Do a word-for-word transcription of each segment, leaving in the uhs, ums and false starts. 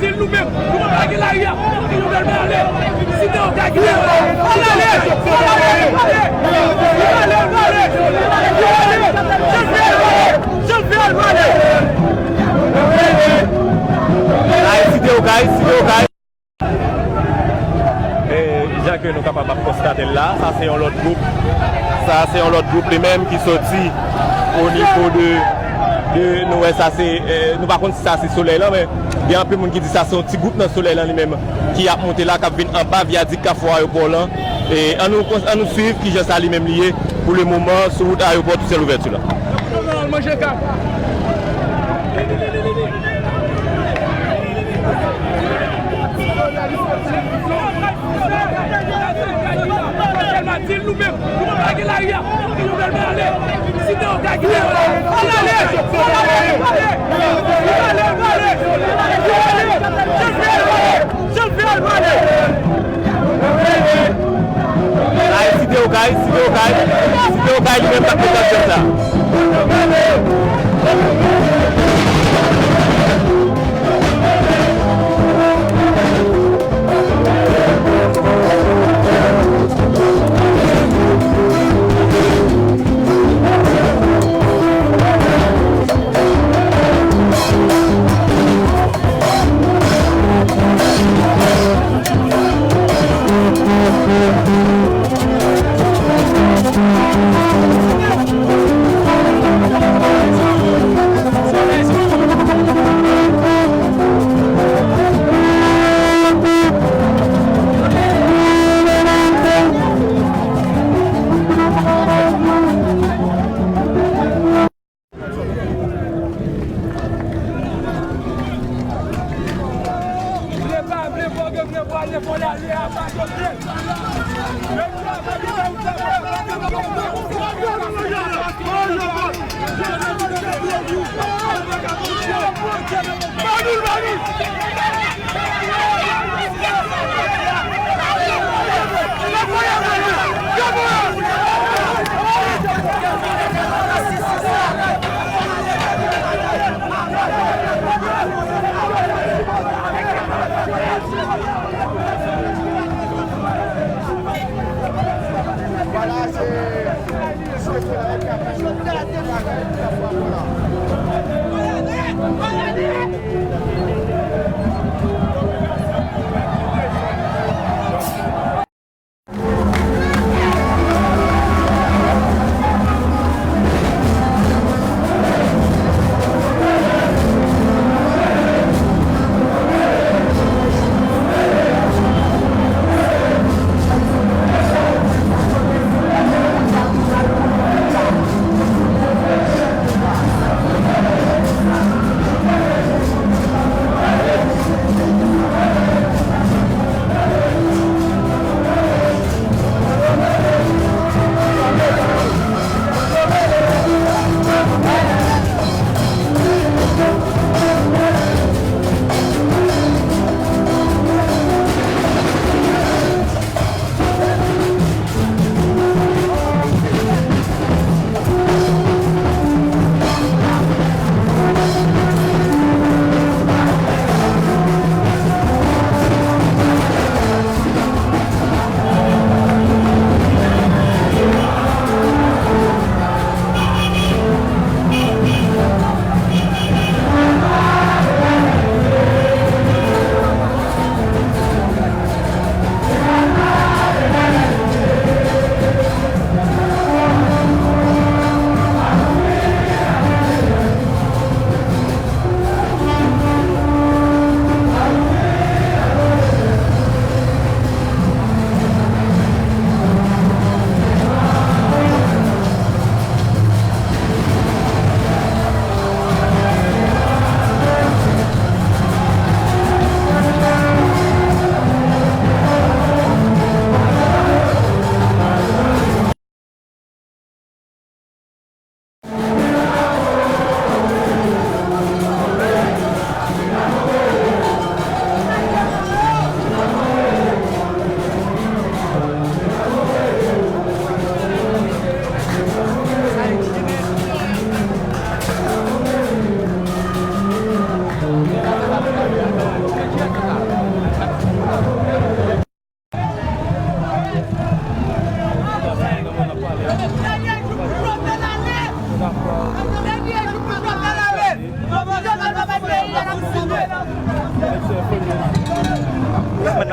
Nou menm, nou pa gen lari a, nou menm ale. Site Okay ki ale, ale, ale, ale, ale, ale. Jan l fè al, ale. Ay, Site Okay, Site Okay. E, jan ke nou kapab ap konstate l la, sa se yon lòt gwoup. Sa se yon lòt gwoup li menm ki soti o nivo de, de, nou wè sa se, e, nou pa konn si sa se solèy lan, men gen anpil moun ki di sa se yon ti gwoup nan solèy lan li menm ki ap monte la, k ap vin anba vyadik Kafou Ayewopò lan. E, ann nou, ann nou swiv kijan sa li menm li ye pou le moman sou wout Ayewopò Toussaint Louverture lan. Manje kay. Di nou menm, nou pa gen lari a, nou menm ale. Site Okay ki ale, ale, ale, ale, ale, ale, ale. Jan l fè al, ale. Ay, Site Okay, Site Okay, Site Okay li menm k ap mete aksyon sa.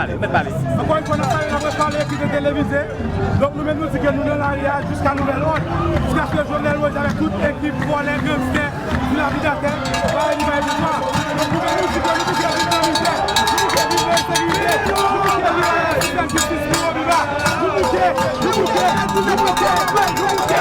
Ankò yon fwa, n ap pale, n ap repale ekip de televize. Donk, nou menm, nou di ke nou nan lari a jiska nouvèl òd, jiskaske Jovenel Moïse avèk tout ekip vòlè, gangstè, dilapidatè, pa vini bay pouvwa. Donk, nou menm, nou di ke nou bouke viv nan mizè, nou bouke viv nan ensekirite, nou bouke viv avèk sistèm jistis ki pwoviva. Nou bouke, nou bouke, nou bouke, nou bouke, nou bouke.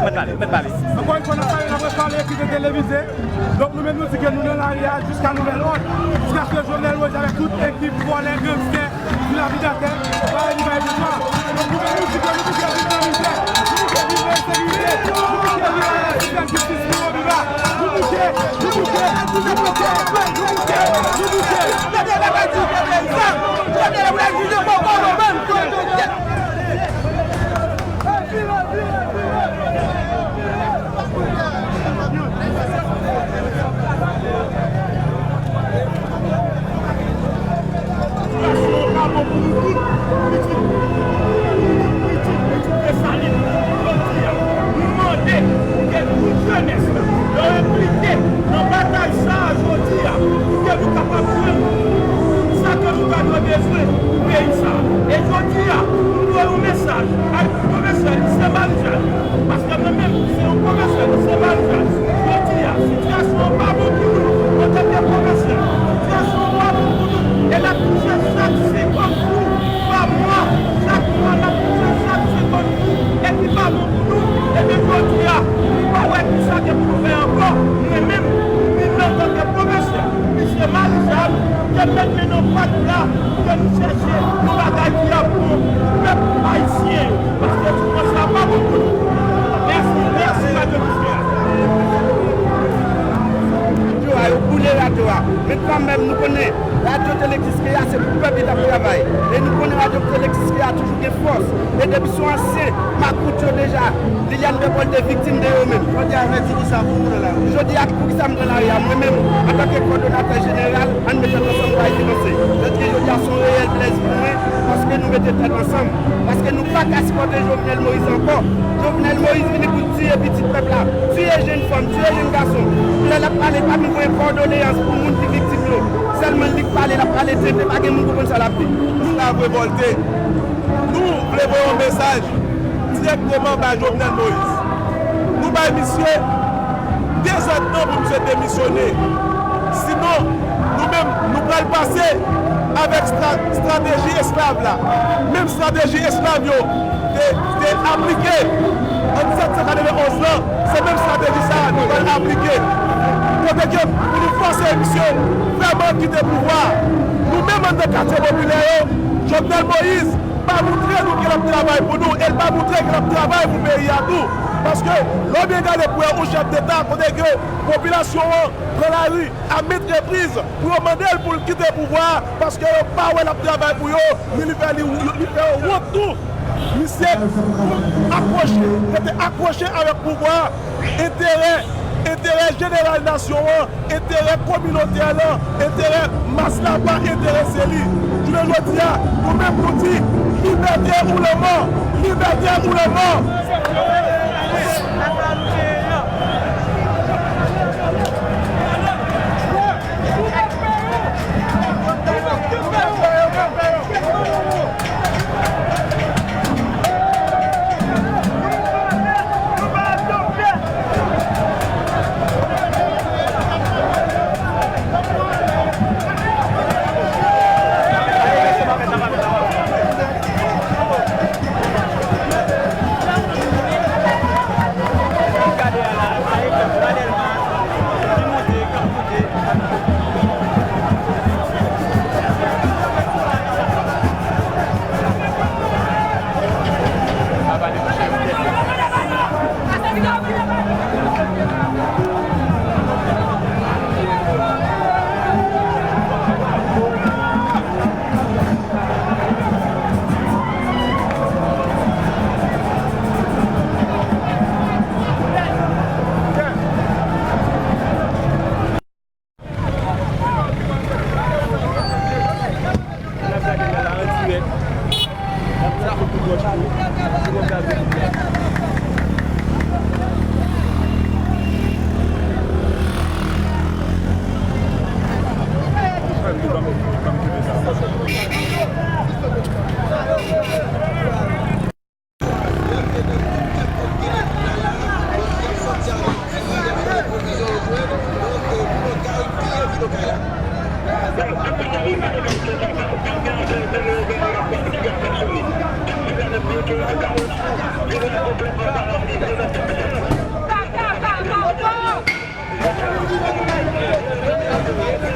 Mèt pale, mèt pale. Ankò yon fwa, n ap pale, n ap repale ekip de televize. Donk, nou menm, nou di ke nou nan lari a jiska nouvèl òd, jiskaske Jovenel Moïse avèk tout ekip vòlè, gangstè, dilapidatè, pa vini bay pouvwa. Donk, nou menm, nou di ke nou bouke viv nan mizè, nou bouke viv nan ensekirite, nou bouke viv avèk sistèm jistis ki pwoviva. Nou bouke, nou bouke, nou bouke, nou bouke, nou bouke. Sitiyasyon an pa bon pou nou tout, pitit, pitit, pitit Desalin. Jodi a, nou mande pou ke tout jenès yo enplike nan batay sa a jodi a, pou ke nou kapab jwenn tout sa ke nou ta dwe bezwen pou peyi sa a. E jodi a, nou voye yon mesaj ak pwofesè Lise Marijal, paske mwen menm, se yon pwofesè, se Marijal. Jodi a, sitiyasyon an pa bon pou nou antanke pwofesè. Sitiyasyon an pa bon pou nou. E l ap touche chak senkant kou pa mwa. Chak mwa, l ap touche chak senkant kou. E ki pa bon pou nou. Ebyen, jodi a, nou pa wè kisa ke pou nou fè ankò. Mwen menm, mwen menm antanke pwofesè, Misye Marijal te met men nan pat la pou ke nou chèche yon bagay ki ap bon pou pèp ayisyen yo, paske soufrans la pa bon pou nou. Mèsi, mèsi, Radyo Kiskeya. Radyo a, yo boule radyo a. Men kanmenm, nou konnen radyo Tele Kiskeya se pou pèp li t ap travay. E nou konnen radyo Tele Kiskeya toujou gen fòs. E depi se yon ansyen makout yo deja, Liliane Bepol te viktim de yo menm. Jodi a, vle di kisa pou ou nan lari? Jodi a, poukisa m pran lari a? Mwen menm, antanke kòdonatè jeneral, ann met tèt ansanm pou Ayiti vanse. Jodi a, jodi a se yon reyèl plèzi pou mwen, paske nou mete tèt ansanm, paske nou pa ka sipòte Jovenel Moïse ankò. Jovenel Moïse vini pou l tiye pitit pèp la, tiye jenn fanm, tiye jenn gason. Lè l ap pale, l pa menm voye kòdoleyans pou moun ki viktim yo. Sèlman li k pale, l ap pale tenten, pa gen moun konprann sa l ap di. Nou la revòlte. Nou vle voye yon mesaj dirèkteman bay Jovenel Moïse. Nou bay misye dezèdtan pou misye demisyone. Sinon, nou menm, nou pral pase avèk stra-, estrateji esklav la. Menm estrateji esklav yo te, te aplike an sèt san katrevenonz lan, se menm estrateji sa a nou pral aplike. Kote ke pou nou fòse misye vrèman kite pouvwa a. Nou menm anndan katye popilè yo, Jovenel Moïse pa moutre nou ke l ap travay pou nou, e l pa moutre ke l ap travay pou peyi a tou. Paske lè w byen gade pou wè yon chèf deta kote ke popilasyon an pran lari a menm repriz pou yo mande l pou l kite pouvwa a, paske yo pa wè l ap travay pou yo, men li fè, li, li fè yo wont tou. Misye akwoche, rete akwoche avèk pouvwa a. Enterè, enterè jeneral nasyon an, enterè kominotè lan, enterè mas la pa enterese li. Jounen jodi a, nou menm nou di, libète ou lanmò, libète ou lanmò.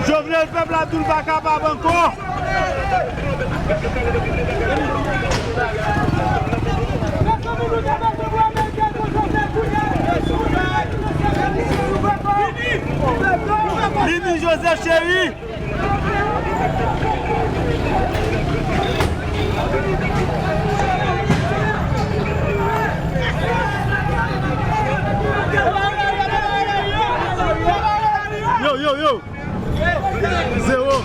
Jovenel, pèp la di l pa kapab ankò. Vini Joseph Chéry. Yo, yo, yo. Zewo.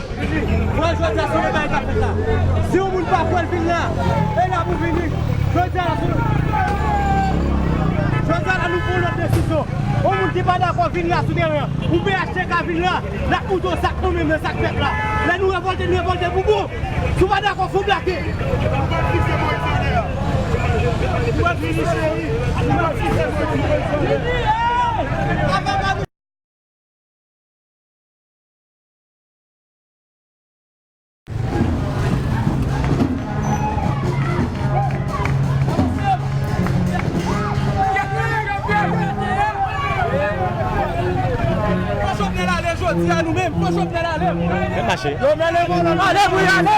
Mwen, jodi a, se yon bagay k ap fèt la. Si yon moun pa kwè l vin la, e la pou vini. Jodi a, la, se, jodi a, la, nou pran lòt desizyon. Yon moun ki pa dakò vin la sou teren an. Ou P H T K vin la, n ap moute yon sak nou menm nan sak pèp la. Lè nou revòlte, nou revòlte pou bon. Si w pa dakò, fò w blake. Fò Jovenel ale jodi a nou menm, fò Jovenel ale. Fè mache. Jovenel ale, ale pou y ale.